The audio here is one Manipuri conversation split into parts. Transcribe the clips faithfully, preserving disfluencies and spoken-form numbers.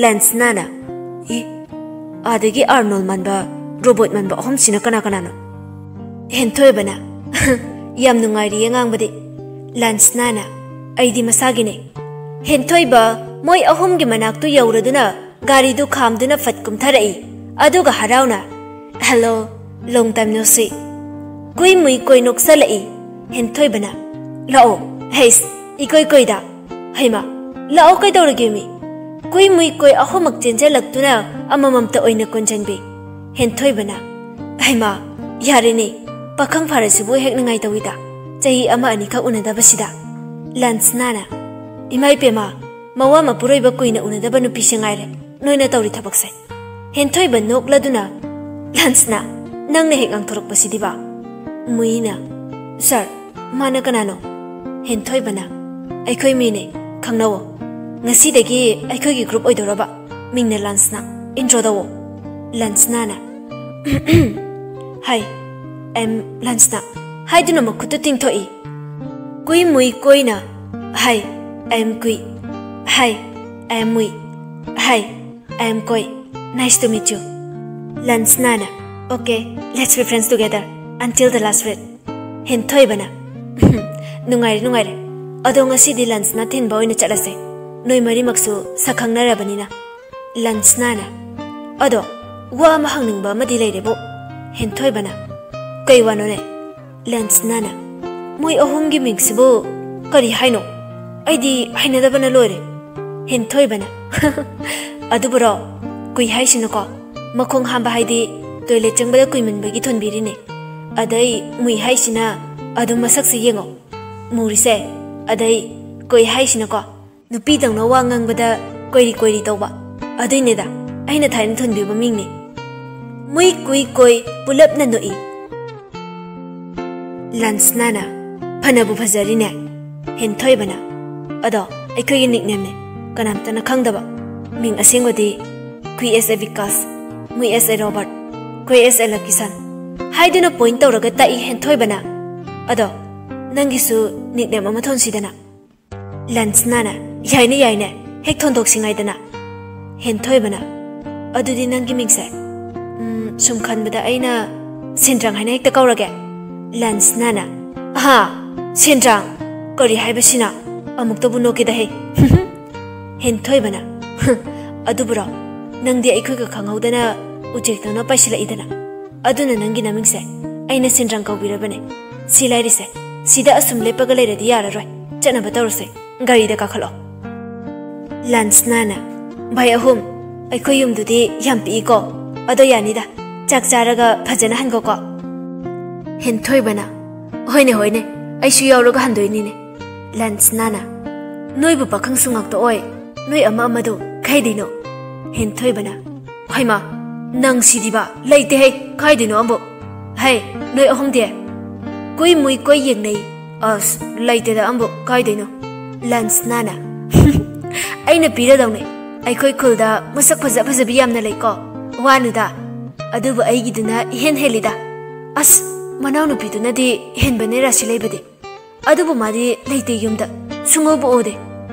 ꯂꯟꯁꯅꯥꯅ, "ꯑꯦ, ꯑꯥꯗꯒꯤ ꯑꯥꯔꯅꯣꯜ ꯃꯥꯟꯕ, ꯔꯣꯕꯣꯠ ꯃꯥꯟꯕ ꯑꯍꯨꯝꯁꯤꯅ ꯀꯅꯥ ꯀꯅꯥꯅꯣ?" ꯍꯦꯟꯊꯣꯏꯕꯅ, "ꯌꯥꯝ ꯅꯨꯡꯉꯥꯏꯔꯤꯌꯦ ꯉꯥꯡꯕꯗꯤ꯫" ꯂꯟꯁꯅꯥꯅ, "ꯑꯩꯗꯤ ꯃꯁꯥꯒꯤꯅꯦ꯫" ꯍꯦꯟꯊꯣꯏꯕ ꯃꯣꯏ ꯑꯍꯨꯝꯒꯤ ꯃꯅꯥꯛꯇꯨ ꯌꯧꯔꯗꯨꯅ ꯒꯥꯔꯤꯗꯨ ꯈꯥꯝꯗꯨꯅ ꯐꯠ ꯀꯨꯝꯊꯔꯛꯏ꯫ ꯑꯗꯨꯒ ꯍꯔꯥꯎꯅ, "Hello, long time no see꯫ ꯀꯨꯏ ꯃꯨꯏ ꯀꯣꯏ ꯅꯣꯛꯁꯜꯂꯛꯏ꯫" ꯍꯦꯟꯊꯣꯏꯕꯅ, "ꯂꯥꯛꯑꯣ, ꯍꯩꯁ, ꯏꯀꯣꯏ ꯀꯣꯏꯗ꯫ ꯍꯩꯃꯥ, ꯂꯥꯛꯑꯣ, ꯀꯩꯗꯧꯔꯒꯦ ꯃꯤ?" ꯀꯨꯏ ꯃꯨꯏ ꯀꯣꯏ ꯑꯍꯨꯝꯃꯛ ꯆꯦꯟꯖꯜꯂꯛꯇꯨꯅ ꯑꯃꯃꯝꯇ ꯑꯣꯏꯅ ꯀꯣꯟꯁꯤꯟꯕꯤ꯫ ꯍꯦꯟꯊꯣꯏꯕꯅ, "ꯍꯩꯃꯥ, ꯌꯥꯔꯦꯅꯦ, ꯄꯥꯈꯪ ꯐꯥꯔꯁꯤꯕꯨ ꯍꯦꯛ ꯅꯤꯡꯉꯥꯏ ꯇꯧꯏꯗ, ꯆꯍꯤ ꯑꯃ ꯑꯅꯤꯈꯛ ꯎꯅꯗꯕꯁꯤꯗ꯫" ꯂꯟꯁꯅꯥꯅ, "ꯏꯃꯥ ꯏꯄꯦꯝꯃ, ꯃꯋꯥ ꯃꯄꯨꯔꯣꯏꯕ ꯀꯨꯏꯅ ꯎꯅꯗꯕ ꯅꯨꯄꯤꯁꯦ ꯉꯥꯏꯔꯦ ꯅꯣꯏꯅ ꯇꯧꯔꯤ ꯊꯕꯛꯁꯦ꯫" ꯍꯦꯟꯊꯣꯏꯕ ꯅꯣꯛꯂꯗꯨꯅ, "ꯂꯟꯁꯅꯥ, ꯅꯪꯅ ꯍꯦꯛ ꯉꯥꯡꯊꯣꯔꯛꯄꯁꯤꯗꯤꯕ?" ꯃꯨꯏꯅ, "ꯁꯥꯔ, ꯃꯥꯅ ꯀꯅꯥꯅꯣ?" ꯍꯦꯟꯊꯣꯏꯕꯅ, "ꯑꯩꯈꯣꯏ ꯃꯤꯅꯦ, ꯈꯪꯅꯧꯋꯣ꯫ ꯉꯁꯤꯗꯒꯤ ꯑꯩꯈꯣꯏꯒꯤ ꯒ꯭ꯔꯨꯞ ꯑꯣꯏꯗꯧꯔꯕ꯫ ꯃꯤꯡꯅ ꯂꯟꯁꯅꯥ, ꯏꯟꯇ꯭ꯔꯣ ꯇꯧꯋꯣ꯫" ꯂꯟꯁꯅꯥꯅ, "Hi, I am ꯂꯟꯁꯅꯥ" ꯍꯥꯏꯗꯨꯅ ꯃꯈꯨꯠꯇꯨ ꯇꯤꯡꯊꯣꯛꯏ꯫ ꯀꯨꯏ ꯃꯨꯏ ꯀꯣꯏꯅ, "Hi, I am ꯀꯨꯏ꯫ Hi, I am ꯃꯨꯏ꯫ Hi, I am ꯀꯣꯏ꯫ Nice to meet you." ꯂꯟꯁꯅꯥꯅ, "Okay, let's be friends together until the last breath." ꯍꯦꯟꯊꯣꯏꯕꯅ, "ꯅꯨꯡꯉꯥꯏꯔꯦ, ꯅꯨꯡꯉꯥꯏꯔꯦ꯫ ꯑꯗꯣ ꯉꯁꯤꯗꯤ ꯂꯟꯁꯅꯥ ꯊꯤꯟꯕ ꯑꯣꯏꯅ ꯆꯠꯂꯁꯦ꯫ ꯅꯣꯏ ꯃꯔꯤꯃꯛꯁꯨ ꯁꯛ ꯈꯪꯅꯔꯕꯅꯤꯅ꯫" ꯂꯟꯁꯅꯥꯅ, "ꯑꯗꯣ ꯋꯥ ꯑꯃ ꯍꯪꯅꯤꯡꯕ ꯑꯃꯗꯤ ꯂꯩꯔꯦꯕꯨ꯫" ꯍꯦꯟꯊꯣꯏꯕꯅ, "ꯀꯩ ꯋꯥꯅꯣꯅꯦ?" ꯂꯟꯁꯅꯥꯅ, "ꯃꯣꯏ ꯑꯍꯨꯝꯒꯤ ꯃꯤꯡꯁꯤꯕꯨ ꯀꯔꯤ ꯍꯥꯏꯅꯣ? ꯑꯩꯗꯤ ꯍꯩꯅꯗꯕꯅ ꯂꯣꯏꯔꯦ꯫" ꯍꯦꯟꯊꯣꯏꯕꯅ, "ꯑꯗꯨꯕꯨꯔꯣ, ꯀꯨꯏ ꯍꯥꯏꯁꯤꯅꯀꯣ, ꯃꯈꯣꯡ ꯍꯥꯝꯕ ꯍꯥꯏꯗꯤ ꯇꯣꯏꯂꯦꯠ ꯆꯪꯕꯗ ꯀꯨꯏꯃꯟꯕꯒꯤ ꯊꯣꯟꯕꯤꯔꯤꯅꯦ꯫ ꯑꯗꯩ ꯃꯨꯏ ꯍꯥꯏꯁꯤꯅ ꯑꯗꯨꯝ ꯃꯁꯛꯁꯦ ꯌꯦꯡꯉꯣ, ꯃꯨꯔꯤꯁꯦ꯫ ꯑꯗꯩ ꯀꯨꯏ ꯍꯥꯏꯁꯤꯅꯀꯣ, ꯅꯨꯄꯤꯗꯧꯅ ꯋꯥ ꯉꯥꯡꯕꯗ ꯀꯣꯏꯔꯤ ꯀꯣꯏꯔꯤ ꯇꯧꯕ, ꯑꯗꯨꯏꯅꯦꯗ꯫ ꯑꯩꯅ ꯊꯥꯏꯅ ꯊꯣꯟꯕꯤꯕ ꯃꯤꯡꯅꯤ꯫ ꯃꯨꯏ ꯀꯨꯏ ꯀꯣꯏ ꯄꯨꯂꯞꯅ ꯅꯣꯛꯏ꯫ ꯂꯟꯁꯅꯥꯅ, "ꯐꯅꯕꯨ ꯐꯖꯔꯤꯅꯦ꯫" ꯍꯦꯟꯊꯣꯏꯕꯅ, "ꯑꯗꯣ ꯑꯩꯈꯣꯏꯒꯤ ꯅꯤꯛꯅꯦꯝꯅꯦ, ꯀꯅꯥꯝꯇꯅ ꯈꯪꯗꯕ꯫ ꯃꯤꯡ ꯑꯁꯦꯡꯕꯗꯤ ꯀꯨꯏ ꯑꯦꯁ ꯑꯦ ꯕꯤꯀꯥꯁ, ꯃꯨꯏ ꯑꯦꯁ ꯑꯦ ꯔꯣꯕꯔꯠ, ꯀꯣꯏ ꯑꯦꯁ ꯑꯦ ꯂꯀꯤꯁꯟ" ꯍꯥꯏꯗꯨꯅ ꯄꯣꯏꯟ ꯇꯧꯔꯒ ꯇꯥꯛꯏ ꯍꯦꯟꯊꯣꯏꯕꯅ꯫ "ꯑꯗꯣ ꯅꯪꯒꯤꯁꯨ ꯅꯤꯛꯅꯦꯝ ꯑꯃ ꯊꯣꯟꯁꯤꯗꯅ꯫" ꯂꯟꯁꯅꯥꯅ, "ꯌꯥꯏꯅꯦ ꯌꯥꯏꯅꯦ, ꯍꯦꯛ ꯊꯣꯟꯗꯣꯛꯁꯤꯉꯥꯏꯗꯅ꯫" ꯍꯦꯟꯊꯣꯏꯕꯅ, "ꯑꯗꯨꯗꯤ ꯅꯪꯒꯤ ꯃꯤꯡꯁꯦ, ꯎꯝ, ꯁꯨꯝ ꯈꯟꯕꯗ ꯑꯩꯅ ꯁꯦꯟꯗ꯭ꯔꯥꯡ ꯍꯥꯏꯅ ꯍꯦꯛꯇ ꯀꯧꯔꯒꯦ꯫" ꯂꯟꯁꯅꯥꯅ, "ꯑꯍꯥ, ꯁꯦꯟꯗ꯭ꯔꯥꯡ? ꯀꯔꯤ ꯍꯥꯏꯕꯁꯤꯅ?" ꯑꯃꯨꯛꯇꯕꯨ ꯅꯣꯛꯀꯦꯗ ꯍꯦ꯫ ꯍꯦꯟꯊꯣꯏꯕꯅ, "ꯑꯗꯨꯕꯨꯔꯣ, ꯅꯪꯗꯤ ꯑꯩꯈꯣꯏꯒ ꯈꯪꯍꯧꯗꯅ ꯎꯆꯦꯛꯇꯧꯅ ꯄꯥꯏꯁꯤꯜꯂꯛꯏꯗꯅ꯫ ꯑꯗꯨꯅ ꯅꯪꯒꯤ ꯅꯃꯤꯡꯁꯦ ꯑꯩꯅ ꯁꯦꯟꯗ꯭ꯔꯥꯡ ꯀꯧꯕꯤꯔꯕꯅꯦ꯫ ꯁꯤ ꯂꯥꯏꯔꯤꯁꯦ, ꯁꯤꯗ ꯑꯁꯨꯝ ꯂꯦꯞꯄꯒ ꯂꯩꯔꯗꯤ ꯌꯥꯔꯔꯣꯏ꯫ ꯆꯠꯅꯕ ꯇꯧꯔꯁꯦ꯫ ꯒꯥꯔꯤꯗ ꯀꯥꯈꯠꯂꯣ꯫" ꯂꯟꯁꯅꯥꯅ, "ꯚꯥꯏ ꯑꯍꯨꯝ, ꯑꯩꯈꯣꯏ ꯌꯨꯝꯗꯨꯗꯤ ꯌꯥꯝ ꯄꯤꯛꯏꯀꯣ꯫ ꯑꯗꯣ ꯌꯥꯅꯤꯗ, ꯆꯥꯛ ꯆꯥꯔꯒ ꯐꯖꯅ ꯍꯟꯈꯣꯀꯣ꯫" ꯍꯦꯟꯊꯣꯏꯕꯅ, "ꯍꯣꯏꯅꯦ ꯍꯣꯏꯅꯦ, ꯑꯩꯁꯨ ꯌꯥꯎꯔꯒ ꯍꯟꯗꯣꯏꯅꯤꯅꯦ꯫" ꯂꯟꯁꯅꯥꯅ, "ꯅꯣꯏꯕꯨ ꯄꯥꯈꯪꯁꯨ ꯉꯥꯛꯇ ꯑꯣꯏ, ꯅꯣꯏ ꯑꯃ ꯑꯃꯗꯣ ꯈꯩꯗꯩꯅꯣ?" ꯍꯦꯟꯊꯣꯏꯕꯅ, "ꯍꯩꯃꯥ, ꯅꯪ ꯁꯤꯗꯤꯕ, ꯂꯩꯇꯦꯍꯦ, ꯀꯥꯏꯗꯩꯅꯣ ꯑꯝꯕꯨ? ꯍꯩ, ꯅꯣꯏ ꯑꯍꯨꯝꯗꯤ?" ꯀꯨꯏ ꯃꯨꯏ ꯀꯣꯏ ꯌꯦꯡꯅꯩ꯫ "ꯑꯁ, ꯂꯩꯇꯦꯗ ꯑꯝꯕꯨ, ꯀꯥꯏꯗꯩꯅꯣ?" ꯂꯟꯁꯅꯥꯅ, "ꯑꯩꯅ ꯄꯤꯔꯗꯧꯅꯦ, ꯑꯩꯈꯣꯏ ꯈꯨꯜꯗ ꯃꯁꯛ ꯐꯖ ꯐꯖꯕꯤ ꯌꯥꯝꯅ ꯂꯩꯀꯣ, ꯋꯥꯅꯨꯗ꯫ ꯑꯗꯨꯕꯨ ꯑꯩꯒꯤꯗꯨꯅ ꯏꯍꯦꯟ ꯍꯦꯜꯂꯤꯗ꯫ ꯑꯁ, ꯃꯅꯥꯎꯅꯨꯄꯤꯗꯨꯅꯗꯤ ꯍꯦꯟꯕꯅꯦ ꯔꯥꯁꯤ ꯂꯩꯕꯗꯤ꯫ ꯑꯗꯨꯕꯨ ꯃꯥꯗꯤ ꯂꯩꯇꯦ ꯌꯨꯝꯗ, ꯁꯨꯡꯎꯕꯨ ꯎꯗꯦ꯫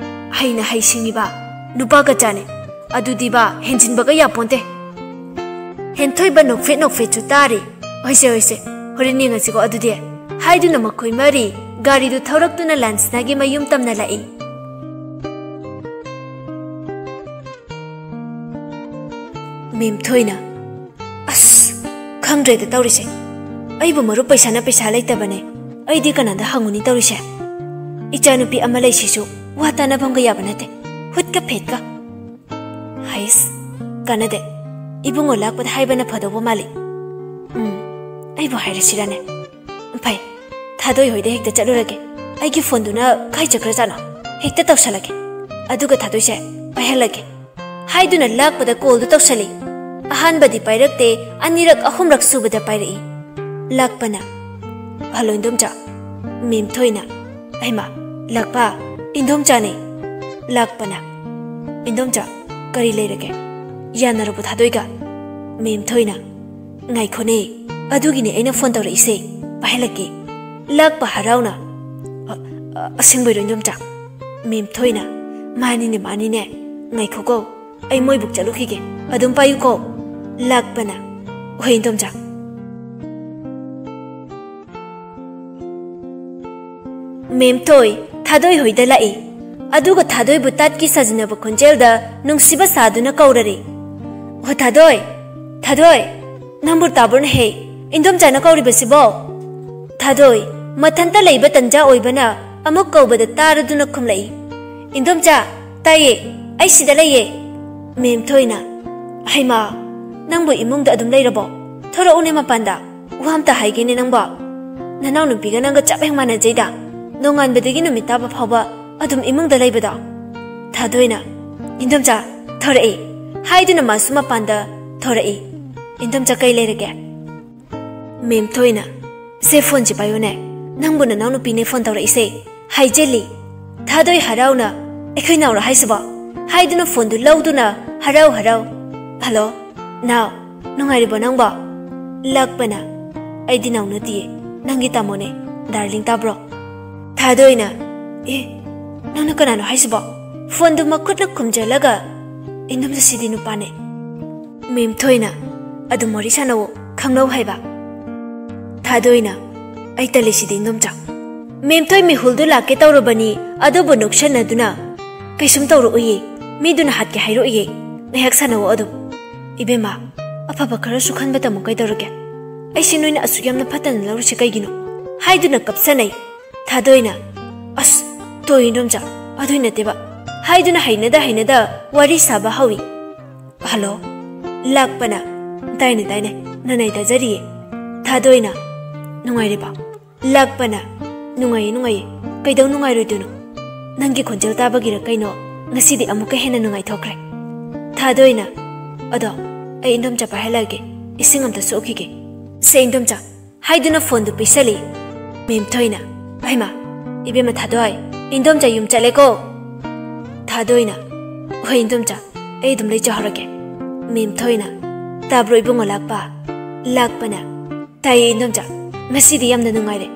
ꯍꯩꯅ ꯍꯩ ꯁꯤꯡꯉꯤꯕ, ꯅꯨꯄꯥ ꯀꯆꯥꯅꯦ꯫ ꯑꯗꯨꯗꯤꯕ, ꯍꯦꯟꯖꯤꯟꯕꯒ ꯌꯥꯄꯣꯟꯇꯦ꯫" ꯍꯦꯟꯊꯣꯏꯕ ꯅꯣꯛꯐꯦꯠ ꯅꯣꯛꯐꯦꯠꯁꯨ ꯇꯥꯔꯤ꯫ "ꯍꯣꯏꯁꯦ, ꯍꯣꯏꯁꯦ, ꯍꯣꯔꯦꯟ ꯌꯦꯡꯉꯁꯤꯀꯣ ꯑꯗꯨꯗꯤ", ꯍꯥꯏꯗꯨꯅ ꯃꯈꯣꯏ ꯃꯔꯤ ꯒꯥꯔꯤꯗꯨ ꯊꯧꯔꯛꯇꯨꯅ ꯂꯟꯁꯅꯥꯒꯤ ꯃꯌꯨꯝ ꯇꯝꯅ ꯂꯥꯛꯏ꯫ ꯃꯦꯝꯊꯣꯏꯅ, "ꯑꯁ, ꯈꯪꯗ꯭ꯔꯦꯗ ꯇꯧꯔꯤꯁꯦ꯫ ꯑꯩꯕꯨ ꯃꯔꯨꯞ ꯄꯩꯁꯥꯅ ꯄꯩꯁꯥ ꯂꯩꯇꯕꯅꯦ꯫ ꯑꯩꯗꯤ ꯀꯅꯥꯗ ꯍꯪꯉꯨꯅꯤ ꯇꯧꯔꯤꯁꯦ? ꯏꯆꯥꯅꯨꯄꯤ ꯑꯃ ꯂꯩꯁꯤꯁꯨ ꯋꯥ ꯇꯥꯅꯐꯝꯒ ꯌꯥꯕ ꯅꯠꯇꯦ꯫ ꯍꯨꯠꯀ ꯐꯦꯠꯀ꯫ ꯍꯩꯁ, ꯀꯥꯟꯅꯗꯦ꯫ ꯏꯕꯨꯡꯉꯣ ꯂꯥꯛꯄꯗ ꯍꯥꯏꯕꯅ ꯐꯗꯧꯕ ꯃꯥꯜꯂꯤ꯫ ꯎꯝ, ꯑꯩꯕꯨ ꯍꯥꯏꯔꯁꯤꯔꯅꯦ? ꯐꯩ, ꯊꯥꯗꯣꯏ ꯍꯣꯏꯗ ꯍꯦꯛꯇ ꯆꯠꯂꯨꯔꯒꯦ꯫ ꯑꯩꯒꯤ ꯐꯣꯟꯗꯨꯅ ꯀꯥꯏ ꯆꯠꯈ꯭ꯔꯖꯥꯠꯅꯣ? ꯍꯦꯛꯇ ꯇꯧꯁꯜꯂꯒꯦ꯫ ꯑꯗꯨꯒ ꯊꯥꯗꯣꯏꯁꯦ ꯄꯥꯏꯍꯜꯂꯒꯦ꯫" ꯍꯥꯏꯗꯨꯅ ꯂꯥꯛꯄꯗ ꯀꯣꯜꯗꯨ ꯇꯧꯁꯜꯂꯤ꯫ ꯑꯍꯥꯟꯕꯗꯤ ꯄꯥꯏꯔꯛꯇꯦ, ꯑꯅꯤꯔꯛ ꯑꯍꯨꯝꯔꯛ ꯁꯨꯕꯗ ꯄꯥꯏꯔꯛꯏ꯫ ꯂꯥꯛꯄꯅ, "ꯍꯜꯂꯣ ꯏꯟꯗꯣꯝꯆꯥ?" ꯃꯦꯝꯊꯣꯏꯅ, "ꯍꯩꯃꯥ, ꯂꯥꯛꯄ, ꯏꯟꯗꯣꯝꯆꯥꯅꯦ?" ꯂꯥꯛꯄꯅ, "ꯏꯟꯗꯣꯝꯆꯥ, ꯀꯔꯤ ꯂꯩꯔꯒꯦ? ꯌꯥꯅꯔꯕꯣ ꯊꯥꯗꯣꯏꯒ?" ꯃꯦꯝꯊꯣꯏꯅ, "ꯉꯥꯏꯈꯣꯅꯦ, ꯑꯗꯨꯒꯤꯅꯦ ꯑꯩꯅ ꯐꯣꯟ ꯇꯧꯔꯛꯏꯁꯦ, ꯄꯥꯏꯍꯜꯂꯛꯀꯦ꯫" ꯂꯥꯛꯄ ꯍꯔꯥꯎꯅ, "ꯑ, ꯑ, ꯑꯁꯦꯡꯕꯩꯔꯣ ꯏꯟꯗꯣꯝꯆꯥ?" ꯃꯦꯝꯊꯣꯏꯅ, "ꯃꯥꯅꯤꯅꯦ, ꯃꯥꯅꯤꯅꯦ, ꯉꯥꯏꯈꯣꯀꯣ, ꯑꯩ ꯃꯣꯏꯕꯨꯛ ꯆꯠꯂꯨꯈꯤꯒꯦ, ꯑꯗꯨꯝ ꯄꯥꯏꯌꯨꯀꯣ꯫" ꯂꯥꯛꯄꯅ, "ꯍꯣꯏ ꯏꯟꯗꯣꯝꯆꯥ꯫" ꯃꯦꯝꯊꯣꯏ ꯊꯥꯗꯣꯏ ꯍꯣꯏꯗ ꯂꯥꯛꯏ꯫ ꯑꯗꯨꯒ ꯊꯥꯗꯣꯏꯕꯨ ꯇꯥꯠꯀꯤ ꯁꯥꯖꯤꯟꯅꯕ ꯈꯣꯟꯖꯦꯜꯗ ꯅꯨꯡꯁꯤꯕ ꯁꯥꯗꯨꯅ ꯀꯧꯔꯔꯦ, "ꯑꯣ ꯊꯥꯗꯣꯏ, ꯊꯥꯗꯣꯏ, ꯅꯪꯕꯨ ꯇꯥꯕ꯭ꯔꯣꯅꯦꯍꯦ? ꯏꯟꯗꯣꯝꯆꯥꯅ ꯀꯧꯔꯤꯕꯁꯤꯕꯣ?" ꯊꯥꯗꯣꯏ ꯃꯊꯟꯇ ꯂꯩꯕ ꯇꯟꯖꯥ ꯑꯣꯏꯕꯅ ꯑꯃꯨꯛ ꯀꯧꯕꯗ ꯇꯥꯔꯗꯨꯅ ꯈꯨꯝꯂꯛꯏ, "ꯏꯟꯗꯣꯝꯆꯥ, ꯇꯥꯏꯌꯦ, ꯑꯩ ꯁꯤꯗ ꯂꯩꯌꯦ꯫" ꯃꯦꯝꯊꯣꯏꯅ, "ꯍꯩꯃꯥ, ꯅꯪꯕꯨ ꯏꯃꯨꯡꯗ ꯑꯗꯨꯝ ꯂꯩꯔꯕꯣ? ꯊꯣꯔꯛꯎꯅꯦ ꯃꯄꯥꯟꯗ, ꯋꯥ ꯑꯝꯇ ꯍꯥꯏꯒꯦꯅꯦ ꯅꯪꯕꯣ꯫ ꯅꯅꯥꯎꯅꯨꯄꯤꯒ ꯅꯪꯒ ꯆꯞ ꯍꯦꯛ ꯃꯥꯟꯅꯖꯩꯗ, ꯅꯣꯡꯉꯥꯟꯕꯗꯒꯤ ꯅꯨꯃꯤꯠ ꯇꯥꯕ ꯐꯥꯎꯕ ꯑꯗꯨꯝ ꯏꯃꯨꯡꯗ ꯂꯩꯕꯗꯣ꯫" ꯊꯥꯗꯣꯏꯅ, "ꯏꯟꯗꯣꯝꯆꯥ, ꯊꯣꯔꯛꯑꯦ꯫" ꯍꯥꯏꯗꯨꯅ ꯃꯥꯁꯨ ꯃꯄꯥꯟꯗ ꯊꯣꯔꯛꯏ꯫ "ꯏꯟꯗꯣꯝꯆꯥ, ꯀꯩ ꯂꯩꯔꯒꯦ?" ꯃꯦꯝꯊꯣꯏꯅ, "ꯁꯦ, ꯐꯣꯟꯁꯦ ꯄꯥꯏꯌꯨꯅꯦ, ꯅꯪꯕꯨ ꯅꯅꯥꯎꯅꯨꯄꯤꯅꯦ ꯐꯣꯟ ꯇꯧꯔꯛꯏꯁꯦ", ꯍꯥꯏꯖꯤꯜꯂꯤ꯫ ꯊꯥꯗꯣꯏ ꯍꯔꯥꯎꯅ, "ꯑꯩꯈꯣꯏ ꯅꯥꯎꯔꯣ ꯍꯥꯏꯁꯤꯕꯣ?" ꯍꯥꯏꯗꯨꯅ ꯐꯣꯟꯗꯨ ꯂꯧꯗꯨꯅ ꯍꯔꯥꯎ ꯍꯔꯥꯎ, "ꯍꯜꯂꯣ, ꯅꯥꯎ, ꯅꯨꯡꯉꯥꯏꯔꯤꯕꯣ ꯅꯪꯕꯣ?" ꯂꯥꯛꯄꯅ, "ꯑꯩꯗꯤ ꯅꯥꯎ ꯅꯠꯇꯤꯌꯦ, ꯅꯪꯒꯤ ꯇꯥꯃꯣꯅꯦ, ꯗꯥꯔꯂꯤꯡ, ꯇꯥꯕ꯭ꯔꯣ?" ꯊꯥꯗꯣꯏꯅ, "ꯑꯦ, ꯅꯪꯅ ꯀꯅꯥꯅꯣ ꯍꯥꯏꯁꯤꯕꯣ?" ꯐꯣꯟꯗꯨ ꯃꯈꯨꯠꯅ ꯈꯨꯝꯖꯜꯂꯒ, "ꯏꯟꯗꯣꯝꯆꯥ, ꯁꯤꯗꯤ ꯅꯨꯄꯥꯅꯦ꯫" ꯃꯦꯝꯊꯣꯏꯅ, "ꯑꯗꯨꯝ ꯋꯥꯔꯤ ꯁꯥꯟꯅꯧꯋꯣ, ꯈꯪꯅꯧ ꯍꯥꯏꯕ꯫" ꯊꯥꯗꯣꯏꯅ, "ꯑꯩ ꯇꯜꯂꯤꯁꯤꯗꯤ ꯏꯟꯗꯣꯝꯆꯥ꯫" ꯃꯦꯝꯊꯣꯏ ꯃꯤꯍꯨꯜꯗꯨ ꯂꯥꯛꯀꯦ ꯇꯧꯔꯕꯅꯤ, ꯑꯗꯨꯕꯨ ꯅꯣꯛꯁꯟꯅꯗꯨꯅ, "ꯀꯩꯁꯨꯝ ꯇꯧꯔꯛꯑꯣꯏꯌꯦ, ꯃꯤꯗꯨꯅ ꯍꯥꯠꯀꯦ ꯍꯥꯏꯔꯛꯑꯣꯏꯌꯦ, ꯉꯥꯏꯍꯥꯛ ꯁꯥꯟꯅꯧꯋꯣ ꯑꯗꯨꯝ꯫" "ꯏꯕꯦꯝꯃ, ꯑꯐꯕ ꯈꯔꯁꯨ ꯈꯟꯕ ꯇꯝꯃꯨ ꯀꯩꯗꯧꯔꯒꯦ? ꯑꯩꯁꯦ ꯅꯣꯏꯅ ꯑꯁꯨꯛ ꯌꯥꯝꯅ ꯐꯠꯇꯅ ꯂꯧꯔꯤꯁꯦ ꯀꯩꯒꯤꯅꯣ?" ꯍꯥꯏꯗꯨꯅ ꯀꯞꯁꯟꯅꯩ꯫ ꯊꯥꯗꯣꯏꯅ, "ꯑꯁ, ꯇꯣ ꯏꯟꯗꯣꯝꯆꯥ, ꯑꯗꯨꯏ ꯅꯠꯇꯦꯕ," ꯍꯥꯏꯗꯨꯅ ꯍꯩꯅꯗ ꯍꯩꯅꯗ ꯋꯥꯔꯤ ꯁꯥꯕ ꯍꯧꯏ꯫ "ꯍꯜꯂꯣ꯫" ꯂꯥꯛꯄꯅ, "ꯇꯥꯏꯅꯦ, ꯇꯥꯏꯅꯦ, ꯅꯅꯥꯏ ꯇꯥꯖꯔꯤꯌꯦ꯫" ꯊꯥꯗꯣꯏꯅ, "ꯅꯨꯡꯉꯥꯏꯔꯤꯕꯣ?" ꯂꯥꯛꯄꯅ, "ꯅꯨꯡꯉꯥꯏꯌꯦ, ꯅꯨꯡꯉꯥꯏꯌꯦ, ꯀꯩꯗꯧ ꯅꯨꯡꯉꯥꯏꯔꯣꯏꯗꯣꯏꯅꯣ? ꯅꯪꯒꯤ ꯈꯣꯟꯖꯦꯜ ꯇꯥꯕꯒꯤꯔ ꯀꯩꯅꯣ, ꯉꯁꯤꯗꯤ ꯑꯃꯨꯛꯀ ꯍꯦꯟꯅ ꯅꯨꯡꯉꯥꯏꯊꯣꯛꯈ꯭ꯔꯦ꯫" ꯊꯥꯗꯣꯏꯅ, "ꯑꯗꯣ ꯑꯩ ꯏꯟꯗꯣꯝꯆꯥ ꯄꯥꯏꯍꯜꯂꯛꯑꯒꯦ, ꯏꯁꯤꯡ ꯑꯝꯇ ꯁꯣꯛꯈꯤꯒꯦ"꯫ "ꯁꯦ ꯏꯟꯗꯣꯝꯆꯥ", ꯍꯥꯏꯗꯨꯅ ꯐꯣꯟꯗꯨ ꯄꯤꯁꯜꯂꯤ꯫ ꯃꯦꯝꯊꯣꯏꯅ, "ꯍꯩꯃꯥ, ꯏꯕꯦꯝꯃ ꯊꯥꯗꯣꯏ, ꯏꯟꯗꯣꯝꯆꯥ ꯌꯨꯝ ꯆꯠꯂꯦꯀꯣ"꯫ ꯊꯥꯗꯣꯏꯅ, "ꯍꯣꯏ ꯏꯟꯗꯣꯝꯆꯥ, ꯑꯩ ꯑꯗꯨꯝ ꯂꯩꯖꯍꯧꯔꯒꯦ"꯫ ꯃꯦꯝꯊꯣꯏꯅ, "ꯇꯥꯕ꯭ꯔꯣ ꯏꯕꯨꯡꯉꯣ ꯂꯥꯛꯄ?" ꯂꯥꯛꯄꯅ, "ꯇꯥꯏꯌꯦ ꯏꯟꯗꯣꯝꯆꯥ, ꯉꯁꯤꯗꯤ ꯌꯥꯝꯅ ꯅꯨꯡꯉꯥꯏꯔꯦ꯫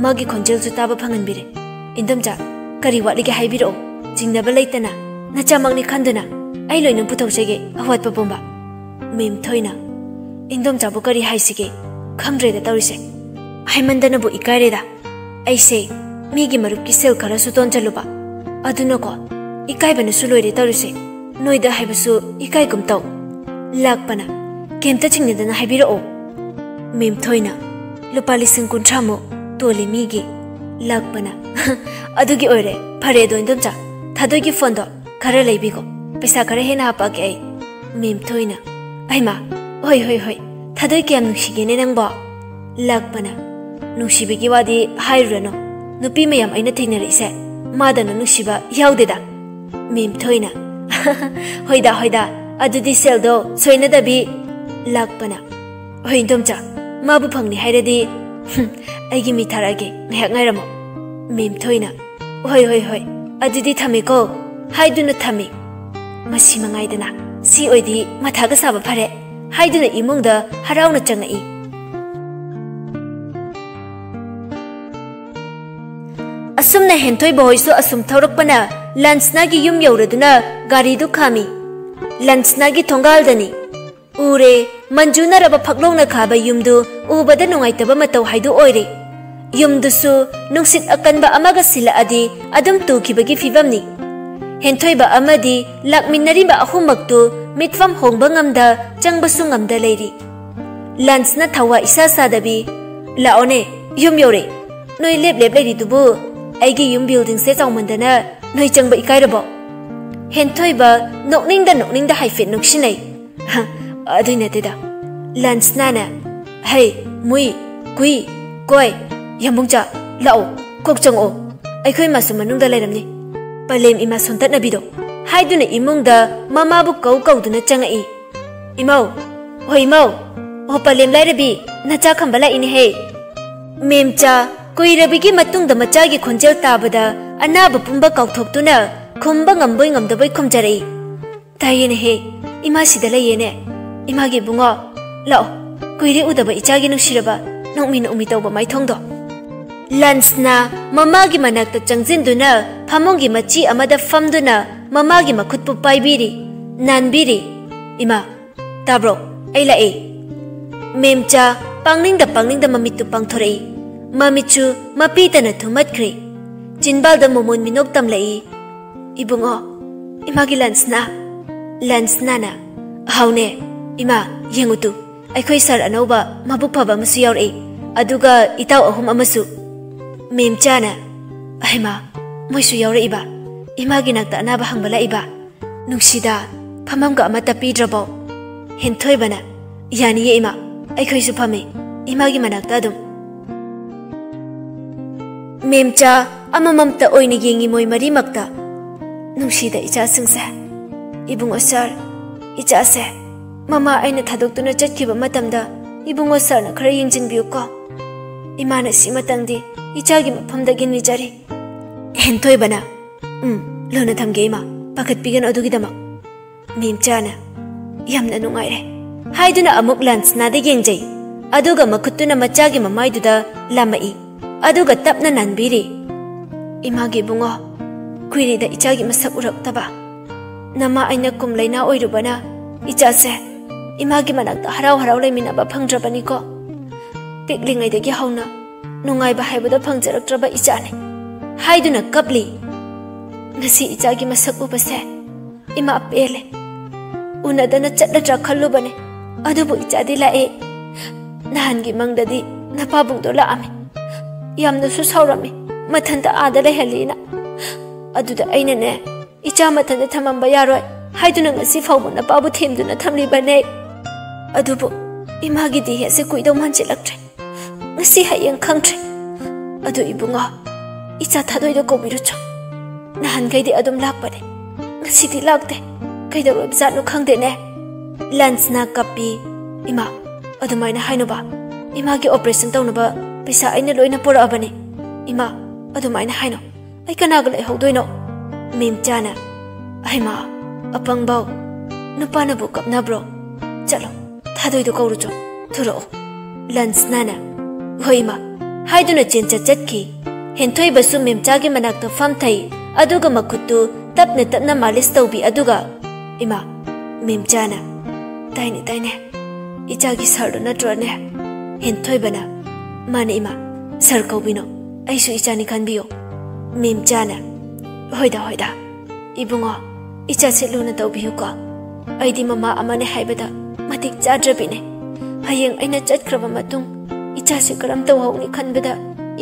ꯃꯥꯒꯤ ꯈꯣꯟꯖꯦꯜꯁꯨ ꯇꯥꯕ ꯐꯪꯍꯟꯕꯤꯔꯦ꯫ ꯏꯟꯗꯣꯝꯆꯥ, ꯀꯔꯤ ꯋꯥꯠꯂꯤꯒꯦ ꯍꯥꯏꯕꯤꯔꯛꯑꯣ꯫ ꯆꯤꯡꯅꯕ ꯂꯩꯇꯅ ꯅꯆꯥꯃꯛꯅꯤ ꯈꯟꯗꯨꯅ ꯑꯩ ꯂꯣꯏꯅ ꯄꯨꯊꯣꯛꯆꯒꯦ ꯑꯋꯥꯠꯄ ꯄꯨꯝꯕ"꯫ ꯃꯦꯝꯊꯣꯏꯅ, "ꯏꯟꯗꯣꯝꯆꯥꯕꯨ ꯀꯔꯤ ꯍꯥꯏꯁꯤꯒꯦ? ꯈꯪꯗ꯭ꯔꯦꯗ ꯇꯧꯔꯤꯁꯦ꯫ ꯍꯥꯏꯃꯟꯗꯅꯕꯨ ꯏꯀꯥꯏꯔꯦꯗ꯫ ꯑꯩꯁꯦ ꯃꯤꯒꯤ ꯃꯔꯨꯞꯀꯤ ꯁꯦꯜ ꯈꯔꯁꯨ ꯇꯣꯟꯖꯜꯂꯨꯕ꯫ ꯑꯗꯨꯅꯀꯣ, ꯏꯀꯥꯏꯕꯅꯁꯨ ꯂꯣꯏꯔꯦ ꯇꯧꯔꯤꯁꯦ꯫ ꯅꯣꯏꯗ ꯍꯥꯏꯕꯁꯨ ꯏꯀꯥꯏꯒꯨꯝ ꯇꯧ"꯫ ꯂꯥꯛꯄꯅ, "ꯀꯩꯝꯇ ꯆꯤꯡꯅꯗꯅ ꯍꯥꯏꯕꯤꯔꯛꯑꯣ"꯫ ꯃꯦꯝꯊꯣꯏꯅ, "ꯂꯨꯄꯥ ꯂꯤꯁꯤꯡ ꯀꯨꯟꯊ꯭ꯔꯥꯃꯨꯛ ꯇꯣꯜꯂꯤ ꯃꯤꯒꯤ"꯫ ꯂꯥꯛꯄꯅ, "ꯑꯗꯨꯒꯤ ꯑꯣꯏꯔꯦ꯫ ꯐꯔꯦ ꯑꯗꯣ ꯏꯟꯗꯣꯝꯆꯥ, ꯊꯥꯗꯣꯏꯒꯤ ꯐꯣꯟꯗꯣ ꯈꯔ ꯂꯩꯕꯤꯈꯣ꯫ ꯄꯩꯁꯥ ꯈꯔ ꯍꯦꯟꯅ ꯍꯥꯞꯄꯛꯑꯒꯦ ꯑꯩ"꯫ ꯃꯦꯝꯊꯣꯏꯅ, "ꯑꯩꯃꯥ, ꯍꯣꯏ, ꯍꯣꯏ, ꯍꯣꯏ꯫ ꯊꯥꯗꯣꯏ ꯀꯌꯥꯝ ꯅꯨꯡꯁꯤꯒꯦꯅꯦ ꯅꯪꯕꯣ"꯫ ꯂꯥꯛꯄꯅ, "ꯅꯨꯡꯁꯤꯕꯒꯤ ꯋꯥꯗꯤ ꯍꯥꯏꯔꯨꯔꯅꯨ꯫ ꯅꯨꯄꯤ ꯃꯌꯥꯝ ꯑꯩꯅ ꯊꯦꯡꯅꯔꯛꯏꯁꯦ ꯃꯥꯗꯧꯅ ꯅꯨꯡꯁꯤꯕ ꯌꯥꯎꯗꯦꯗ"꯫ ꯃꯦꯝꯊꯣꯏꯅ, "ꯍꯣꯏꯗ, ꯍꯣꯏꯗ, ꯑꯗꯨꯗꯤ ꯁꯦꯜꯗꯣ ꯁꯣꯏꯅꯗꯕꯤ"꯫ ꯂꯥꯛꯄꯅ, "ꯍꯣꯏ ꯏꯟꯗꯣꯝꯆꯥ, ꯃꯥꯕꯨ ꯐꯪꯅꯤ ꯍꯥꯏꯔꯗꯤ, ꯍꯨꯝ, ꯑꯩꯒꯤ ꯃꯤ ꯊꯥꯔꯛꯑꯒꯦ, ꯉꯥꯏꯍꯥꯛ ꯉꯥꯏꯔꯝꯃꯣ"꯫ ꯃꯦꯝꯊꯣꯏꯅ, "ꯍꯣꯏ, ꯍꯣꯏ, ꯍꯣꯏ, ꯑꯗꯨꯗꯤ ꯊꯝꯃꯦꯀꯣ" ꯍꯥꯏꯗꯨꯅ ꯊꯝꯃꯤ꯫ ꯃꯁꯤ ꯃꯉꯥꯏꯗꯅ, ꯁꯤ ꯑꯣꯏꯗꯤ ꯃꯊꯥꯒ ꯁꯥꯕ ꯐꯔꯦ ꯍꯥꯏꯗꯨꯅ ꯏꯃꯨꯡꯗ ꯍꯔꯥꯎꯅ ꯆꯪꯉꯛꯏ꯫ ꯑꯁꯨꯝꯅ ꯍꯦꯟꯊꯣꯏꯕ ꯍꯣꯏꯁꯨ ꯑꯁꯨꯝ ꯊꯧꯔꯛꯄꯅ ꯂꯟꯁꯅꯥꯒꯤ ꯌꯨꯝ ꯌꯧꯔꯗꯨꯅ ꯒꯥꯔꯤꯗꯨ ꯈꯥꯝꯃꯤ꯫ ꯂꯟꯁꯅꯥꯒꯤ ꯊꯣꯡꯒꯥꯜꯗꯅꯤ꯫ ꯎꯔꯦ, ꯃꯟꯖꯨꯅꯔꯕ ꯐꯛꯂꯣꯡꯅ ꯈꯥꯕ ꯌꯨꯝꯗꯨ ꯎꯕꯗ ꯅꯨꯡꯉꯥꯏꯇꯕ ꯃꯇꯧ ꯍꯥꯏꯗꯨ ꯑꯣꯏꯔꯦ꯫ ꯌꯨꯝꯗꯨꯁꯨ ꯅꯨꯡꯁꯤꯠ ꯑꯀꯟꯕ ꯑꯃꯒ ꯁꯤꯜꯂꯛꯑꯗꯤ ꯑꯗꯨꯝ ꯇꯨꯈꯤꯕꯒꯤ ꯐꯤꯕꯝꯅꯤ꯫ ꯍꯦꯟꯊꯣꯏꯕ ꯑꯃꯗꯤ ꯂꯥꯛꯃꯤꯟꯅꯔꯤꯕ ꯑꯍꯨꯝꯃꯛꯇꯨ ꯃꯤꯠꯐꯝ ꯍꯣꯡꯕ ꯉꯝꯗ, ꯆꯪꯕꯁꯨ ꯉꯝꯗ ꯂꯩꯔꯤ꯫ ꯂꯟꯁꯅ ꯊꯋꯥ ꯏꯁꯥ ꯁꯥꯗꯕꯤ, "ꯂꯥꯛꯑꯣꯅꯦ, ꯌꯨꯝ ꯌꯧꯔꯦ꯫ ꯅꯣꯏ ꯂꯦꯞ ꯂꯦꯞ ꯂꯩꯔꯤꯗꯨꯕꯨ ꯑꯩꯒꯤ ꯌꯨꯝ ꯕꯤꯜꯗꯤꯡꯁꯦ ꯆꯥꯎꯃꯟꯗꯅ ꯅꯣꯏ ꯆꯪꯕ ꯏꯀꯥꯏꯔꯕꯣ?" ꯍꯦꯟꯊꯣꯏꯕ ꯅꯣꯛꯅꯤꯡꯗ ꯅꯣꯛꯅꯤꯡꯗ ꯍꯥꯏꯐꯦꯠ ꯅꯣꯛꯁꯤꯟꯅꯩ꯫ "ꯍ, ꯑꯗꯨꯏ ꯅꯠꯇꯦꯗ꯫ ꯂꯟꯁꯅꯥꯅꯦ, ꯍꯩ, ꯃꯨꯏ, ꯀꯨꯏ, ꯀꯣꯏ, ꯌꯥꯝꯕꯨꯡꯆꯥ, ꯂꯥꯛꯑꯣ, ꯀꯣꯛ ꯆꯪꯉꯛꯑꯣ꯫ ꯑꯩꯈꯣꯏ ꯏꯃꯥꯁꯨ ꯃꯅꯨꯡꯗ ꯂꯩꯔꯝꯅꯤ꯫ ꯄꯂꯦꯝ ꯏꯃꯥ ꯁꯣꯟꯇꯠꯅꯕꯤꯗꯣ, ꯍꯥꯏꯗꯨꯅ ꯏꯃꯨꯡꯗ ꯃꯃꯥꯕꯨ ꯀꯧ ꯀꯧꯗꯨꯅ ꯆꯪꯉꯛꯏ꯫ "ꯏꯃꯧ, ꯍꯣꯏ ꯏꯃꯧ, ꯑꯣ ꯄꯂꯦꯝ ꯂꯥꯏꯔꯕꯤ, ꯅꯆꯥ ꯈꯝꯕ ꯂꯥꯛꯏꯅꯦꯍꯦ꯫ ꯃꯦꯝꯆꯥ, ꯀꯨꯏꯔꯕꯒꯤ ꯃꯇꯨꯡꯗ ꯃꯆꯥꯒꯤ ꯈꯣꯟꯖꯦꯜ ꯇꯥꯕꯗ ꯑꯅꯥꯕ ꯄꯨꯝꯕ ꯀꯥꯎꯊꯣꯛꯇꯨꯅ ꯈꯨꯝꯕ ꯉꯝꯕꯣꯏ ꯉꯝꯗꯕꯣꯏ ꯈꯨꯝꯖꯔꯛꯏ꯫ ꯇꯥꯏꯌꯦꯅꯦꯍꯦ, ꯏꯃꯥ ꯁꯤꯗ ꯂꯩꯌꯦꯅꯦ꯫ ꯏꯃꯥꯒꯤ ꯏꯕꯨꯡꯉꯣ, ꯂꯥꯛꯑꯣ, ꯀꯨꯏꯔꯦ ꯎꯗꯕ ꯏꯆꯥꯒꯤ ꯅꯨꯡꯁꯤꯔꯕ ꯅꯣꯛꯃꯤ ꯅꯣꯛꯃꯤ ꯇꯧꯕ ꯃꯥꯏꯊꯣꯡꯗꯣ꯫" ꯂꯟꯁꯅ ꯃꯃꯥꯒꯤ ꯃꯅꯥꯛꯇ ꯆꯪꯁꯤꯟꯗꯨꯅ ꯐꯃꯨꯡꯒꯤ ꯃꯆꯤ ꯑꯃꯗ ꯐꯝꯗꯨꯅ ꯃꯃꯥꯒꯤ ꯃꯈꯨꯠꯄꯨ ꯄꯥꯏꯕꯤꯔꯤ, ꯅꯥꯟꯕꯤꯔꯤ꯫ "ꯏꯃꯥ, ꯇꯥꯕ꯭ꯔꯣ? ꯑꯩ ꯂꯥꯛꯑꯦ꯫" ꯃꯦꯝꯆꯥ ꯄꯥꯡꯅꯤꯡꯗ ꯄꯥꯡꯅꯤꯡꯗ ꯃꯃꯤꯠꯇꯨ ꯄꯥꯡꯊꯣꯔꯛꯏ꯫ ꯃꯃꯤꯠꯁꯨ ꯃꯄꯤꯇꯅ ꯊꯨꯝꯃꯠꯈ꯭ꯔꯦ꯫ ꯆꯤꯟꯕꯥꯜꯗ ꯃꯣꯃꯣꯟ ꯃꯤꯅꯣꯛ ꯇꯝꯂꯛꯏ꯫ "ꯏꯕꯨꯡꯉꯣ, ꯏꯃꯥꯒꯤ ꯂꯟꯁꯅꯥ?" ꯂꯟꯁꯅꯥꯅ, "ꯍꯥꯎꯅꯦ, ꯏꯃꯥ, ꯌꯦꯡꯉꯨ ꯇꯨ, ꯑꯩꯈꯣꯏ ꯁꯥꯔ ꯑꯅꯧꯕ ꯃꯕꯨꯛ ꯐꯕ ꯑꯃꯁꯨ ꯌꯥꯎꯔꯛꯏ, ꯑꯗꯨꯒ ꯏꯇꯥꯎ ꯑꯍꯨꯝ ꯑꯃꯁꯨ꯫" ꯃꯦꯝꯆꯥꯅ, "ꯑꯍꯩꯃꯥ, ꯃꯣꯏꯁꯨ ꯌꯥꯎꯔꯛꯏꯕ? ꯏꯃꯥꯒꯤ ꯅꯥꯛꯇ ꯑꯅꯥꯕ ꯍꯪꯕ ꯂꯥꯛꯏꯕ? ꯅꯨꯡꯁꯤꯗ, ꯐꯝꯐꯝꯒ ꯑꯃꯠꯇ ꯄꯤꯗ꯭ꯔꯕꯣ?" ꯍꯦꯟꯊꯣꯏꯕꯅ, "ꯌꯥꯅꯤꯌꯦ ꯏꯃꯥ, ꯑꯩꯈꯣꯏꯁꯨ ꯐꯝꯃꯤ, ꯏꯃꯥꯒꯤ ꯃꯅꯥꯛꯇ ꯑꯗꯨꯝ꯫" ꯃꯦꯝꯆꯥ ꯑꯃꯃꯝꯇ ꯑꯣꯏꯅ ꯌꯦꯡꯉꯤ ꯃꯣꯏ ꯃꯔꯤꯃꯛꯇ꯫ "ꯅꯨꯡꯁꯤꯗ ꯏꯆꯥꯁꯤꯡꯁꯦ꯫ ꯏꯕꯨꯡꯉꯣ ꯁꯥꯔ, ꯏꯆꯥꯁꯦ ꯃꯃꯥ ꯑꯩꯅ ꯊꯥꯗꯣꯛꯇꯨꯅ ꯆꯠꯈꯤꯕ ꯃꯇꯝꯗ ꯏꯕꯨꯡꯉꯣ ꯁꯥꯔꯅ ꯈꯔ ꯌꯦꯡꯁꯤꯟꯕꯤꯌꯨꯀꯣ꯫ ꯏꯃꯥꯅ ꯁꯤꯃꯇꯪꯗꯤ ꯏꯆꯥꯒꯤ ꯃꯐꯝꯗꯒꯤ ꯅꯤꯖꯔꯤ꯫" ꯍꯦꯟꯊꯣꯏꯕꯅ, "ꯎꯝ, ꯂꯨꯅ ꯊꯝꯒꯦ ꯏꯃꯥ, ꯄꯥꯈꯠꯄꯤꯒꯅꯨ ꯑꯗꯨꯒꯤꯗꯃꯛ꯫" ꯃꯦꯝꯆꯥꯅ, "ꯌꯥꯝꯅ ꯅꯨꯡꯉꯥꯏꯔꯦ" ꯍꯥꯏꯗꯨꯅ ꯑꯃꯨꯛ ꯂꯟꯁꯅꯥꯗ ꯌꯦꯡꯖꯩ꯫ ꯑꯗꯨꯒ ꯃꯈꯨꯠꯇꯨꯅ ꯃꯆꯥꯒꯤ ꯃꯃꯥꯏꯗꯨꯗ ꯂꯥꯝꯃꯛꯏ꯫ ꯑꯗꯨꯒ ꯇꯞꯅ ꯅꯥꯟꯕꯤꯔꯤ꯫ "ꯏꯃꯥꯒꯤ ꯏꯕꯨꯡꯉꯣ, ꯀꯨꯏꯔꯦꯗ ꯏꯆꯥꯒꯤ ꯃꯁꯛ ꯎꯔꯛꯇꯕ꯫ ꯅꯃꯥ ꯑꯩꯅ ꯀꯨꯝ ꯂꯩꯅꯥ ꯑꯣꯏꯔꯨꯕꯅ ꯏꯆꯥꯁꯦ ꯏꯃꯥꯒꯤ ꯃꯅꯥꯛꯇ ꯍꯔꯥꯎ ꯍꯔꯥꯎ ꯂꯩꯃꯤꯟꯅꯕ ꯐꯪꯗ꯭ꯔꯕꯅꯤꯀꯣ꯫ ꯄꯤꯛꯂꯤꯉꯩꯗꯒꯤ ꯍꯧꯅ ꯅꯨꯡꯉꯥꯏꯕ ꯍꯥꯏꯕꯗꯣ ꯐꯪꯖꯔꯛꯇ꯭ꯔꯕ ꯏꯆꯥꯅꯤ" ꯍꯥꯏꯗꯨꯅ ꯀꯞꯂꯤ꯫ "ꯉꯁꯤ ꯏꯆꯥꯒꯤ ꯃꯁꯛ ꯎꯕꯁꯦ ꯏꯃꯥ ꯄꯦꯜꯂꯦ꯫ ꯎꯅꯗꯅ ꯆꯠꯂꯗ꯭ꯔꯥ ꯈꯜꯂꯨꯕꯅꯦ, ꯑꯗꯨꯕꯨ ꯏꯆꯥꯗꯤ ꯂꯥꯛꯑꯦ꯫ ꯅꯍꯥꯟꯒꯤ ꯃꯪꯗꯗꯤ ꯅꯄꯥꯕꯨꯡꯗꯣ ꯂꯥꯛꯑꯝꯃꯦ, ꯌꯥꯝꯅꯁꯨ ꯁꯥꯎꯔꯝꯃꯦ, ꯃꯊꯟꯇ ꯑꯥꯗ ꯂꯩꯍꯜꯂꯤꯅ꯫ ꯑꯗꯨꯗ ꯑꯩꯅꯅꯦ, ꯏꯆꯥ ꯃꯊꯟꯇ ꯊꯝꯃꯝꯕ ꯌꯥꯔꯣꯏ ꯍꯥꯏꯗꯨꯅ ꯉꯁꯤ ꯐꯥꯎꯕ ꯅꯄꯥꯕꯨ ꯊꯦꯝꯗꯨꯅ ꯊꯝꯂꯤꯕꯅꯦ꯫ ꯑꯗꯨꯕꯨ ꯏꯃꯥꯒꯤ ꯗꯤꯍꯦꯁꯦ ꯀꯨꯏꯗꯧ ꯃꯥꯟꯁꯤꯜꯂꯛꯇ꯭ꯔꯦ꯫ ꯉꯁꯤ ꯍꯌꯦꯡ ꯈꯪꯗ꯭ꯔꯦ꯫ ꯑꯗꯨ ꯏꯕꯨꯡꯉꯣ, ꯏꯆꯥ ꯊꯥꯗꯣꯏꯗꯣ ꯀꯧꯕꯤꯔꯨꯆꯣ꯫ ꯅꯍꯥꯟꯈꯩꯗꯤ ꯑꯗꯨꯝ ꯂꯥꯛꯄꯅꯦ꯫ ꯉꯁꯤꯗꯤ ꯂꯥꯛꯇꯦ꯫ ꯀꯩꯗꯧꯔꯕꯖꯥꯠꯅꯣ ꯈꯪꯗꯦꯅꯦ꯫ ꯂꯟꯁꯅ ꯀꯞꯄꯤ꯫ "ꯏꯃꯥ, ꯑꯗꯨꯃꯥꯏꯅ ꯍꯥꯏꯅꯣꯕ꯫ ꯏꯃꯥꯒꯤ operation ꯇꯧꯅꯕ ꯄꯩꯁꯥ ꯑꯩꯅ ꯂꯣꯏꯅ ꯄꯨꯔꯛꯑꯕꯅꯦ꯫ ꯏꯃꯥ, ꯑꯗꯨꯃꯥꯏꯅ ꯍꯥꯏꯅꯣ꯫ ꯑꯩ ꯀꯅꯥꯒ ꯂꯩꯍꯧꯗꯣꯏꯅꯣ?" ꯃꯦꯝꯆꯥꯅ, "ꯍꯩꯃꯥ, ꯑꯄꯪꯕꯧ, ꯅꯨꯄꯥꯅꯕꯨ ꯀꯞꯅꯕ꯭ꯔꯣ? ꯆꯠꯂꯣ, ꯊꯥꯗꯣꯏꯗꯣ ꯀꯧꯔꯨꯆꯣ, ꯊꯨꯔꯛꯑꯣ꯫" ꯂꯟꯁꯅꯥꯅ, "ꯍꯣꯏ ꯏꯃꯥ" ꯍꯥꯏꯗꯨꯅ ꯆꯦꯟꯆꯠ ꯆꯠꯈꯤ꯫ ꯍꯦꯟꯊꯣꯏꯕꯁꯨ ꯃꯦꯝꯆꯥꯒꯤ ꯃꯅꯥꯛꯇ ꯐꯝꯊꯩ, ꯑꯗꯨꯒ ꯃꯈꯨꯠꯇꯨ ꯇꯞꯅ ꯇꯞꯅ ꯃꯥꯂꯤꯁ ꯇꯧꯕꯤ꯫ ꯑꯗꯨꯒ, "ꯏꯃꯥ, ꯃꯦꯝꯆꯥꯅ, ꯇꯥꯏꯅꯦ, ꯇꯥꯏꯅꯦ, ꯏꯆꯥꯒꯤ ꯁꯥꯔꯗꯣ ꯅꯠꯇ꯭ꯔꯣꯅꯦ?" ꯍꯦꯟꯊꯣꯏꯕꯅ, "ꯃꯥꯅꯦ ꯏꯃꯥ, ꯁꯥꯔ ꯀꯧꯕꯤꯅꯣ, ꯑꯩꯁꯨ ꯏꯆꯥꯅꯤ ꯈꯟꯕꯤꯌꯣ꯫" ꯃꯦꯝꯆꯥꯅ, "ꯍꯣꯏꯗ, ꯍꯣꯏꯗ, ꯏꯕꯨꯡꯉꯣ, ꯏꯆꯥꯁꯦ ꯂꯨꯅ ꯇꯧꯕꯤꯌꯨꯀꯣ꯫ ꯑꯩꯗꯤ ꯃꯃꯥ ꯑꯃꯅꯦ ꯍꯥꯏꯕꯗ ꯃꯇꯤꯛ ꯆꯥꯗ꯭ꯔꯕꯤꯅꯦ꯫ ꯍꯌꯦꯡ ꯑꯩꯅ ꯆꯠꯈ꯭ꯔꯕ ꯃꯇꯨꯡ ꯏꯆꯥꯁꯦ ꯀꯔꯝ ꯇꯧꯍꯧꯅꯤ ꯈꯟꯕꯗ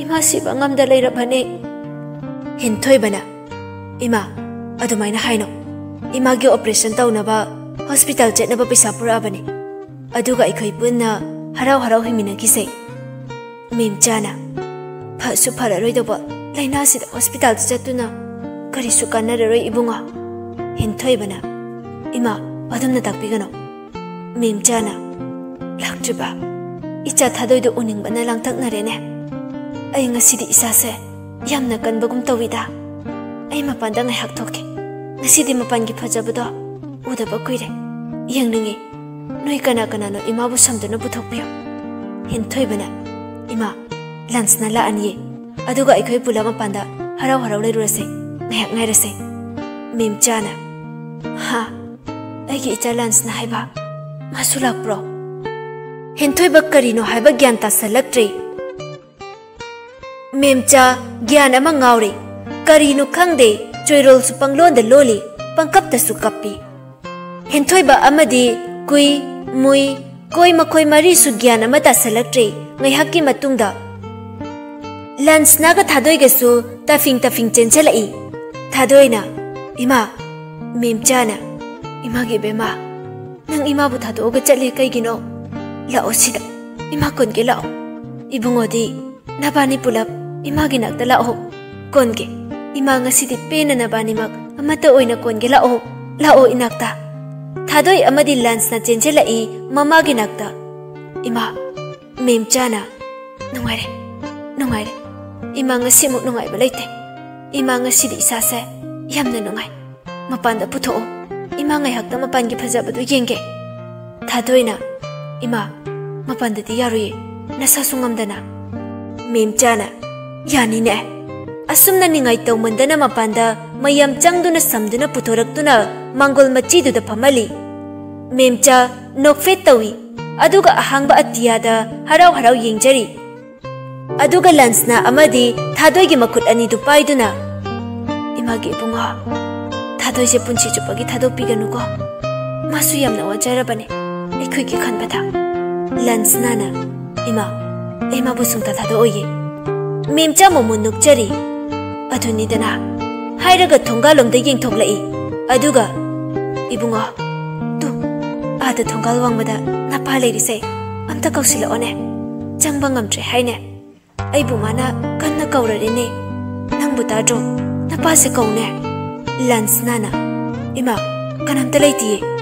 ꯏꯃꯥ ꯁꯤꯕ ꯉꯝꯗ ꯂꯩꯔꯕꯅꯦ꯫" ꯍꯦꯟꯊꯣꯏꯕꯅ, "ꯏꯃꯥ, ꯑꯗꯨꯃꯥꯏꯅ ꯍꯥꯏꯅꯣ꯫ ꯏꯃꯥꯒꯤ operation ꯇꯧꯅꯕ hospital ꯆꯠꯅꯕ ꯄꯩꯁꯥ ꯄꯨꯔꯛꯑꯕꯅꯤ꯫ ꯑꯗꯨꯒ ꯑꯩꯈꯣꯏ ꯄꯨꯟꯅ ꯍꯔꯥꯎ ꯍꯔꯥꯎ ꯍꯤꯡꯃꯤꯟꯅꯈꯤꯁꯦ꯫" ꯃꯦꯝꯆꯥꯅ, "ꯐꯁꯨ ꯐꯔꯔꯣꯏꯗꯧꯕ ꯂꯥꯏꯅꯥꯁꯤꯗ hospitalꯗ ꯆꯠꯇꯨꯅ ꯀꯔꯤꯁꯨ ꯀꯥꯟꯅꯔꯔꯣꯏ ꯏꯕꯨꯡꯉꯣ꯫" ꯍꯦꯟꯊꯣꯏꯕꯅ, "ꯏꯃꯥ, ꯑꯗꯨꯝꯅ ꯇꯥꯛꯄꯤꯒꯅꯨ꯫" ꯃꯦꯝꯆꯥꯅ, "ꯂꯥꯛꯇ꯭ꯔꯤꯕ? ꯏꯆꯥ ꯊꯥꯗꯣꯏꯗꯣ ꯎꯅꯤꯡꯕꯅ ꯂꯥꯡꯇꯛꯅꯔꯦꯅꯦ꯫ ꯑꯩ ꯉꯁꯤꯗꯤ ꯏꯁꯥꯁꯦ ꯌꯥꯝꯅ ꯀꯟꯕꯒꯨꯝ ꯇꯧꯏꯗ꯫ ꯑꯩ ꯃꯄꯥꯟꯗ ꯉꯥꯏꯍꯥꯛ ꯊꯣꯛꯀꯦ꯫ ꯉꯁꯤꯗꯤ ꯃꯄꯥꯟꯒꯤ ꯐꯖꯕꯗꯣ ꯎꯗꯕ ꯀꯨꯏꯔꯦ꯫ ꯌꯦꯡꯅꯤꯡꯉꯤ꯫ ꯅꯣꯏ ꯀꯅꯥ ꯀꯅꯥꯅꯣ ꯏꯃꯥꯕꯨ ꯁꯝꯗꯨꯅ ꯄꯨꯊꯣꯛꯄꯤꯌꯨ꯫" ꯍꯦꯟꯊꯣꯏꯕꯅ, "ꯏꯃꯥ, ꯂꯟꯁꯅ ꯂꯥꯛꯑꯅꯤꯌꯦ꯫ ꯑꯗꯨꯒ ꯑꯩꯈꯣꯏ ꯄꯨꯂꯞ ꯃꯄꯥꯟꯗ ꯍꯔꯥꯎ ꯍꯔꯥꯎ ꯂꯩꯔꯨꯔꯁꯦ꯫ ꯉꯥꯏꯍꯥꯛ ꯉꯥꯏꯔꯁꯦ꯫" ꯃꯦꯝꯆꯥꯅ, "ꯍꯥ? ꯑꯩꯒꯤ ꯏꯆꯥ ꯂꯟꯁꯅ ꯍꯥꯏꯕ? ꯃꯥꯁꯨ ꯂꯥꯛꯄ꯭ꯔꯣ?" ꯍꯦꯟꯊꯣꯏꯕ ꯀꯔꯤꯅꯣ ꯍꯥꯏꯕ ꯒ꯭ꯌꯥꯟ ꯇꯥꯁꯜꯂꯛꯇ꯭ꯔꯦ꯫ ꯃꯦꯝꯆꯥ ꯒ꯭ꯌꯥꯟ ꯑꯃ ꯉꯥꯎꯔꯦ꯫ ꯀꯔꯤꯅꯣ ꯈꯪꯗꯦ, ꯆꯣꯏꯔꯣꯜꯁꯨ ꯄꯪꯂꯣꯟꯗ ꯂꯣꯜꯂꯤ, ꯄꯪꯀꯞꯇꯁꯨ ꯀꯞꯄꯤ꯫ ꯍꯦꯟꯊꯣꯏꯕ ꯑꯃꯗꯤ ꯀꯨꯏ, ꯃꯨꯏ, ꯀꯣꯏ ꯃꯈꯣꯏ ꯃꯔꯤꯁꯨ ꯒ꯭ꯌꯥꯟ ꯑꯃ ꯇꯥꯁꯜꯂꯛꯇ꯭ꯔꯦ꯫ ꯉꯥꯏꯍꯥꯛꯀꯤ ꯃꯇꯨꯡꯗ ꯂꯟꯁꯅꯥꯒ ꯊꯥꯗꯣꯏꯒꯁꯨ ꯇꯥꯐꯤꯡ ꯇꯥꯐꯤꯡ ꯆꯦꯟꯁꯤꯜꯂꯛꯏ꯫ ꯊꯥꯗꯣꯏꯅ, "ꯏꯃꯥ, ꯃꯦꯝꯆꯥꯅ, ꯏꯃꯥꯒꯤ ꯏꯕꯦꯝꯃ, ꯅꯪ ꯏꯃꯥꯕꯨ ꯊꯥꯗꯣꯛꯑꯒ ꯆꯠꯂꯤ ꯀꯩꯒꯤꯅꯣ? ꯂꯥꯛꯑꯣ ꯁꯤꯗ, ꯏꯃꯥ ꯀꯣꯟꯒꯦ ꯂꯥꯛꯑꯣ꯫ ꯏꯕꯨꯡꯉꯣꯗꯤ ꯅꯕꯥꯅꯤ ꯄꯨꯂꯞ ꯏꯃꯥꯒꯤ ꯅꯥꯛꯇ ꯂꯥꯛꯑꯣ, ꯀꯣꯟꯒꯦ꯫ ꯏꯃꯥ ꯉꯁꯤꯗꯤ ꯄꯦꯟꯅ ꯅꯕꯥꯅꯤꯃꯛ ꯑꯃꯠꯇ ꯑꯣꯏꯅ ꯀꯣꯟꯒꯦ, ꯂꯥꯛꯑꯣ, ꯂꯥꯛꯑꯣ ꯏꯅꯥꯛꯇ꯫ ꯊꯥꯗꯣꯏ ꯑꯃꯗꯤ ꯂꯟꯁꯅ ꯆꯦꯟꯁꯤꯜꯂꯛꯏ ꯃꯃꯥꯒꯤ ꯅꯥꯛꯇ꯫ ꯏꯃꯥ, ꯃꯦꯝꯆꯥꯅ, "ꯅꯨꯡꯉꯥꯏꯔꯦ, ꯅꯨꯡꯉꯥꯏꯔꯦ꯫ ꯏꯃꯥ, ꯉꯁꯤꯃꯨꯛ ꯅꯨꯡꯉꯥꯏꯕ ꯂꯩꯇꯦ꯫ ꯏꯃꯥ, ꯉꯁꯤꯗꯤ ꯏꯁꯥꯁꯦ ꯌꯥꯝꯅ ꯅꯨꯡꯉꯥꯏ꯫ ꯃꯄꯥꯟꯗ ꯄꯨꯊꯣꯛꯑꯣ꯫ ꯏꯃꯥ, ꯉꯥꯏꯍꯥꯛꯇ ꯃꯄꯥꯟꯒꯤ ꯐꯖꯕꯗꯨ ꯌꯦꯡꯒꯦ꯫" ꯊꯥꯗꯣꯏꯅ, "ꯏꯃꯥ, ꯃꯄꯥꯟꯗꯗꯤ ꯌꯥꯔꯣꯏꯌꯦ, ꯅꯁꯥꯁꯨ ꯉꯝꯗꯅ꯫" ꯃꯦꯝꯆꯥꯅ, "ꯌꯥꯅꯤꯅꯦ꯫ ꯑꯁꯨꯝꯅ ꯅꯤꯡꯉꯥꯏ ꯇꯧꯃꯟꯗꯅ ꯃꯄꯥꯟꯗ ꯃꯌꯥꯝ ꯆꯪꯗꯨꯅ ꯁꯝꯗꯨꯅ ꯄꯨꯊꯣꯔꯛꯇꯨꯅ ꯃꯥꯡꯒꯣꯜ ꯃꯆꯤꯗꯨꯗ ꯐꯝꯍꯜꯂꯤ꯫" ꯃꯦꯝꯆꯥ ꯅꯣꯛꯐꯦꯠ ꯇꯧꯏ, ꯑꯗꯨꯒ ꯑꯍꯥꯡꯕ ꯑꯇꯤꯌꯥꯗ ꯍꯔꯥꯎ ꯍꯔꯥꯎ ꯌꯦꯡꯖꯔꯤ꯫ ꯑꯗꯨꯒ ꯂꯟꯁꯅ ꯑꯃꯗꯤ ꯊꯥꯗꯣꯏꯒꯤ ꯃꯈꯨꯠ ꯑꯅꯤꯗꯨ ꯄꯥꯏꯗꯨꯅ, "ꯏꯃꯥꯒꯤ ꯏꯕꯨꯡꯉꯣ, ꯊꯥꯗꯣꯏꯁꯦ ꯄꯨꯟꯁꯤ ꯆꯨꯞꯄꯒꯤ ꯊꯥꯗꯣꯛꯄꯤꯒꯅꯨꯀꯣ꯫ ꯃꯥꯁꯨ ꯌꯥꯝꯅ ꯋꯥꯖꯔꯕꯅꯦ ꯑꯩꯈꯣꯏꯒꯤ ꯈꯟꯕꯗ꯫" ꯂꯟꯁꯅꯥꯅ, "ꯏꯃꯥ, ꯑꯩ ꯃꯥꯕꯨ ꯁꯨꯡꯊꯥ ꯊꯥꯗꯣꯛꯑꯣꯏꯌꯦ꯫" ꯃꯦꯝꯆꯥ ꯃꯣꯃꯣꯟ ꯅꯣꯛꯆꯔꯤ꯫ "ꯑꯗꯨꯅꯤꯗꯅ," ꯍꯥꯏꯔꯒ ꯊꯣꯡꯒꯥꯜꯂꯣꯝꯗ ꯌꯦꯡꯊꯣꯛꯂꯛꯏ꯫ ꯑꯗꯨꯒ, "ꯏꯕꯨꯡꯉꯣ, ꯇꯨ, ꯑꯥꯗ ꯊꯣꯡꯒꯥꯜ ꯋꯥꯡꯃꯗ ꯅꯄꯥ ꯂꯩꯔꯤꯁꯦ, ꯑꯝꯇ ꯀꯧꯁꯤꯜꯂꯛꯑꯣꯅꯦ꯫ ꯆꯪꯕ ꯉꯝꯗ꯭ꯔꯦ ꯍꯥꯏꯅꯦ꯫ ꯑꯩꯕꯨ ꯃꯥꯅ ꯀꯟꯅ ꯀꯧꯔꯔꯦꯅꯦ꯫ ꯅꯪꯕꯨ ꯇꯥꯗ꯭ꯔꯣ? ꯅꯄꯥꯁꯦ ꯀꯧꯅꯦ꯫" ꯂꯟꯁꯅꯥꯅ, "ꯏꯃꯥ, ꯀꯅꯥꯝꯇ ꯂꯩꯇꯤꯌꯦ꯫